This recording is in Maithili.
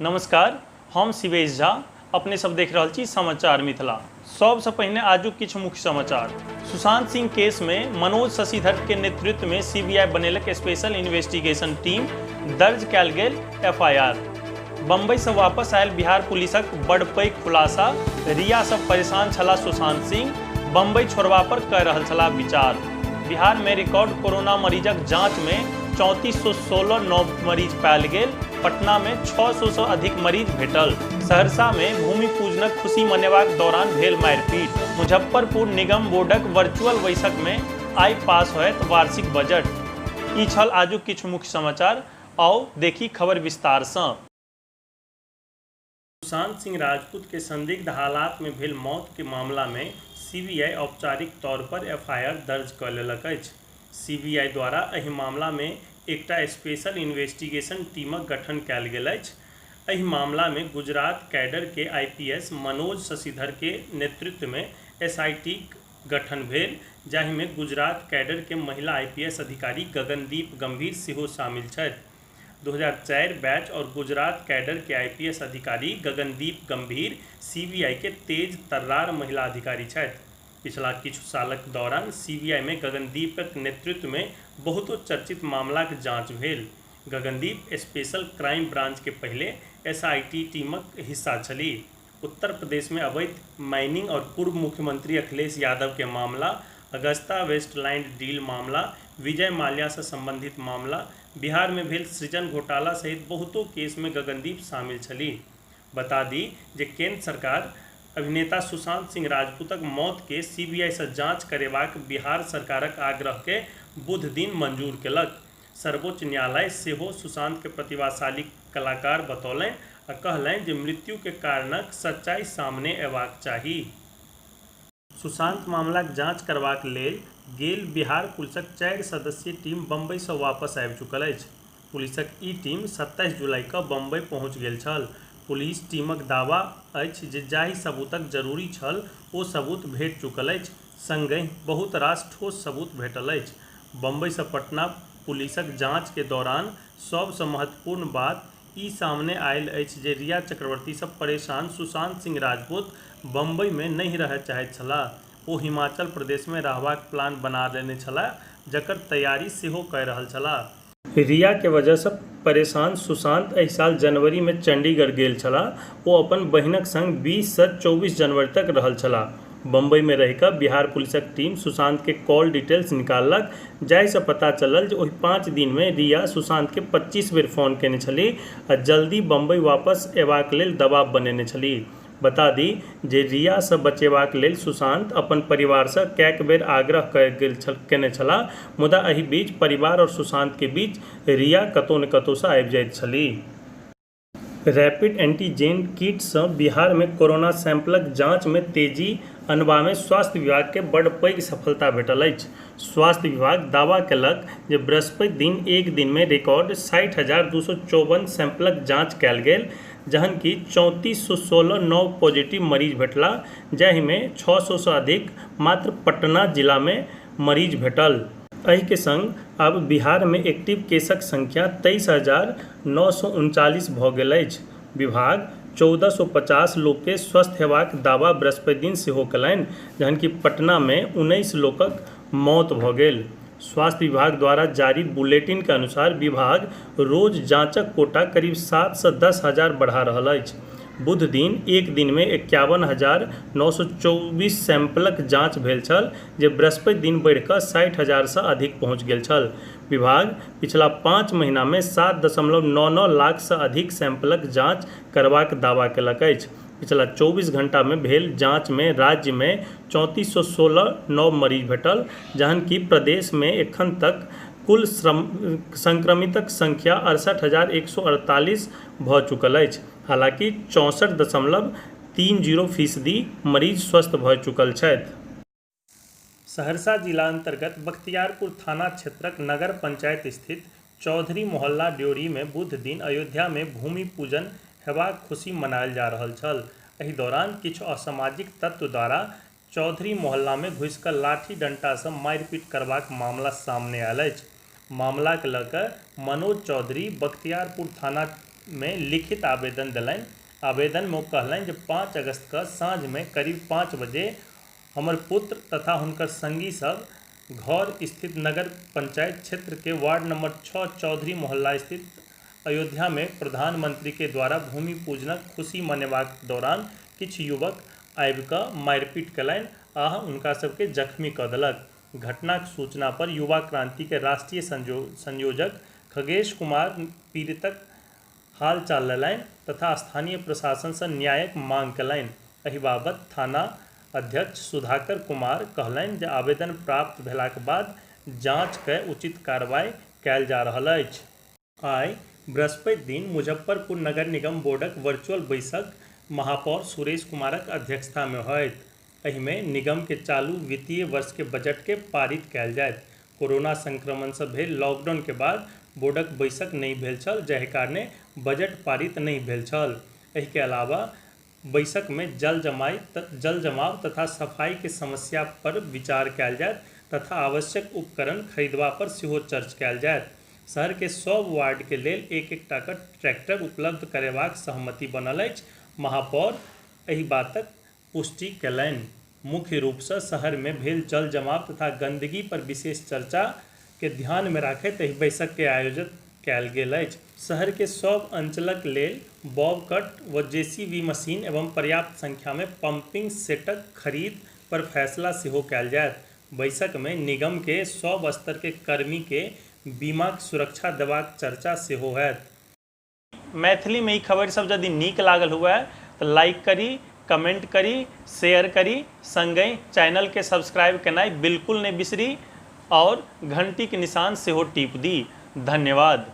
नमस्कार, हम शिवेश झा, अपने सब देख रहल छी समाचार मिथिला। सबसँ पहिने आजुक किछु मुख्य समाचार। सुशांत सिंह केस में मनोज शशिधर के नेतृत्व में सीबीआई बनेलक स्पेशल इन्वेस्टिगेशन टीम, दर्ज कयल गेल एफआईआर। बम्बई से वापस आयल बिहार पुलिसक बड़ पैघ खुलासा, रिया से परेशान छला सुशांत सिंह, बम्बई छोड़बा पर कय रहल छला विचार। बिहार में रिकॉर्ड कोरोना मरीजक जांच में 3416 नव मरीज पायल गेल, पटना में 600 से अधिक मरीज भेटल। सहरसा में भूमि पूजनक खुशी मनेबाक दौरान भेल मारिपीट। मुजफ्फरपुर निगम बोर्डक वर्चुअल बैसक में आइ पास होयत वार्षिक बजट। ई छल आजुक किछु मुख्य समाचार। आउ देखी खबर विस्तार सँ। सुशांत सिंह राजपूत के संदिग्ध हालात में भेल मौत के मामला में सीबीआई औपचारिक तौर पर एफआईआर दर्ज क लेलक अछि। सीबीआई द्वारा एहि मामला में एकटा स्पेशल इन्वेस्टिगेशन टीमक गठन कयल गेल अछि। एहि मामला में गुजरात कैडर के आईपीएस मनोज शशिधर के नेतृत्व में एसआईटीक गठन भेल, जाहि में गुजरात कैडर के महिला आईपीएस अधिकारी गगनदीप गंभीर सेहो शामिल छथि। 2004 बैच और गुजरात कैडर के आईपीएस अधिकारी गगनदीप गंभीर सीबीआई के तेज तर्रार महिला अधिकारी छथि। पिछला किछु सालक दौरान सीबीआई में गगनदीपक नेतृत्व में बहुतो चर्चित मामलाक जांच भेल। गगनदीप स्पेशल क्राइम ब्रांच के पहिले एसआईटी टीमक हिस्सा छलीह। उत्तर प्रदेश में अवैध माइनिंग और पूर्व मुख्यमंत्री अखिलेश यादव के मामला, अगस्ता वेस्टलैंड डील मामला, विजय माल्या से संबंधित मामला, बिहार में भेल सृजन घोटाला सहित बहुतो केस में गगनदीप शामिल छलीह। बता दी जे केंद्र सरकार अभिनेता सुशांत सिंह राजपूतक मौत के सीबीआई से जांच करेबाक बिहार सरकारक आग्रह के बुध दिन मंजूर केलक। सर्वोच्च न्यायालय सेहो सुशांत के प्रतिभाशाली कलाकार बतौलनि आ कहलनि जे मृत्यु के कारणक सच्चाई सामने अयबाक चाही। सुशांत मामलाक जांच करबाक लेल गेल बिहार पुलिसक 4 सदस्यीय टीम बम्बई सँ वापस आबि चुकल अछि। पुलिसक ई टीम 27 जुलाई क बम्बई पहुंच गेल छल। पुलिस टीमक दावा अछि जे जाहि सबूतक जरूरी छल ओ सबूत भेट चुकल अछि, संगहि बहुत रास ठोस सबूत भेटल अछि। बम्बई सँ पटना पुलिसक जांच के दौरान सब सँ महत्वपूर्ण बात ई सामने आयल अछि जे रिया चक्रवर्ती सँ परेशान सुशांत सिंह राजपूत बम्बई मे नहि रहय चाहैत छलाह। ओ हिमाचल प्रदेश मे रहबाक प्लान बना लेने छलाह, जकर तैयारी सेहो कय रहल छलाह। रिया के वजह सँ परेशान सुशांत एहि साल जनवरी मे चंडीगढ़ गेल छलाह। ओ अपन बहिनक संग 20 सँ 24 जनवरी तक रहल छलाह। बम्बई मे रहि क बिहार पुलिसक टीम सुशांत के कॉल डिटेल्स निकाललक, जाहि सँ पता चलल जे ओहि 5 दिन मे रिया सुशांत के 25 बेर फोन केने छलीह आ जल्दी बम्बई वापस एबाक लेल दबाव बनेने छलीह। बता दी जे रिया सँ बचेबाक लेल सुशांत अपन परिवार सँ कैक बेर आग्रह केने छलाह, मुदा एहि बीच परिवार और सुशांत के बीच रिया कतौ ने कतौ सँ आबि जाइत छलीह। रैपिड एंटीजेन किट सं बिहार मे कोरोना सैंपलक जांच मे तेजी अनबा मे स्वास्थ्य विभाग के बड्ड पैघ सफलता भेटल अछि। स्वास्थ्य विभाग दावा केलक जे बृहस्पति दिन एक दिन मे रिकॉर्ड 60,254 सैंपलक जांच कयल गेल, जहन कि 3416 नव पॉजिटिव मरीज भेटलाह, जाहि मे 600 सं अधिक मात्र पटना जिला मे मरीज भेटल। एहि के संग आब बिहार मे एक्टिव केसक संख्या 23,939 भ गेल अछि। विभाग 1450 लोक के स्वस्थ हेबाक दावा बृहस्पति दिन सेहो केलनि, जहन कि पटना मे 19 लोकक मौत भ गेल। स्वास्थ्य विभाग द्वारा जारी बुलेटिन के अनुसार विभाग रोज जांचक कोटा करीब 7 स 10 हजार बढ़ा रहल अछि। बुध दिन एक दिन मे 51,924 सैंपलक जांच भेल छल, जे बृहस्पति दिन बढ़ि क 60 हजार स अधिक पहुंच गेल छल। विभाग पिछला 5 महीना मे 7.99 लाख स अधिक सैंपलक जांच करबाक दावा केलक अछि। पिछला 24 घंटा मे भेल जांच मे राज्य मे 3416 नव मरीज भेटल, जहन कि प्रदेश मे एखन तक कुल संक्रमितक संख्या 68,148 भ चुकल अछि। हालांकि 64.30% मरीज स्वस्थ भ चुकल छथि। सहरसा जिला अंतर्गत बख्तियारपुर थाना क्षेत्रक नगर पंचायत स्थित चौधरी मोहल्ला ड्योढ़ी मे बुध दिन अयोध्या मे भूमि पूजन हेबाक खुशी मनायल जा रहल छल। एहि दौरान किछु असामाजिक तत्व द्वारा चौधरी मोहल्ला मे घुसि क लाठी डंडा सं मारिपीट करबाक मामला सामने आयल अछि। मामला के ल क मनोज चौधरी बख्तियारपुर थाना मे लिखित आवेदन देलनि। आवेदन मे ओ कहलनि जे 5 अगस्त क साँझ मे करीब 5 बजे हमर पुत्र तथा हुनकर संगी सब घर स्थित नगर पंचायत क्षेत्र के वार्ड नंबर 6 चौधरी मोहल्ला स्थित अयोध्या मे प्रधानमंत्री के द्वारा भूमि पूजनक खुशी मनेबाक दौरान किछु युवक आबि क मारिपीट केलनि आ हुनका सबके जख्मी क देलक। घटनाक सूचना पर युवा क्रांति के राष्ट्रीय संयोजक खगेश कुमार पीड़ितक हाल-चाल लेलनि तथा स्थानीय प्रशासन सं न्यायक मांग केलनि। एहि बाबत थाना अध्यक्ष सुधाकर कुमार कहलनि जे आवेदन प्राप्त भेलाक बाद जांच कए उचित कार्रवाई कयल जा रहल अछि। आइ बृहस्पति दिन मुजफ्फरपुर नगर निगम बोर्डक वर्चुअल बैसक महापौर सुरेश कुमारक अध्यक्षता मे होयत। एहि मे निगम के चालू वित्तीय वर्ष के बजट के पारित कयल जायत। कोरोना संक्रमण सं भेल लॉकडाउन के बाद बोर्डक बैसक नहि भेल छल, जाहि कारणे बजट पारित नहि भेल छल। एहि के अलावा बैसक मे जल जमाव तथा सफाई के समस्या पर विचार कयल जायत तथा आवश्यक उपकरण खरीदबा पर सेहो चर्च कयल जायत। शहर के सब वार्ड के लेल एक-एक टा क ट्रैक्टर उपलब्ध करेबाक सहमति बनल अछि। महापौर एहि बातक पुष्टि केलनि। मुख्य रूप स शहर मे भेल जल जमाव तथा गंदगी पर विशेष चर्चा के ध्यान मे राखैत एहि बैसक के आयोजित कयल गेल अछि। शहर के सब अंचलक लेल बॉब कट व जेसीबी मशीन एवं पर्याप्त संख्या मे पंपिंग सेटक खरीद पर फैसला सेहो कयल जायत। बैसक मे निगम के सब स्तर के कर्मी के बीमाक सुरक्षा देबाक चर्चा सेहो होयत। मैथिली में ई खबर सब यदि नीक लागल हुए तो लाइक करी, कमेंट करी, शेयर करी, संगहि चैनल के सब्सक्राइब केनाइ बिल्कुल नहीं बिसरी और घंटी के निशान सेहो टीप दी। धन्यवाद।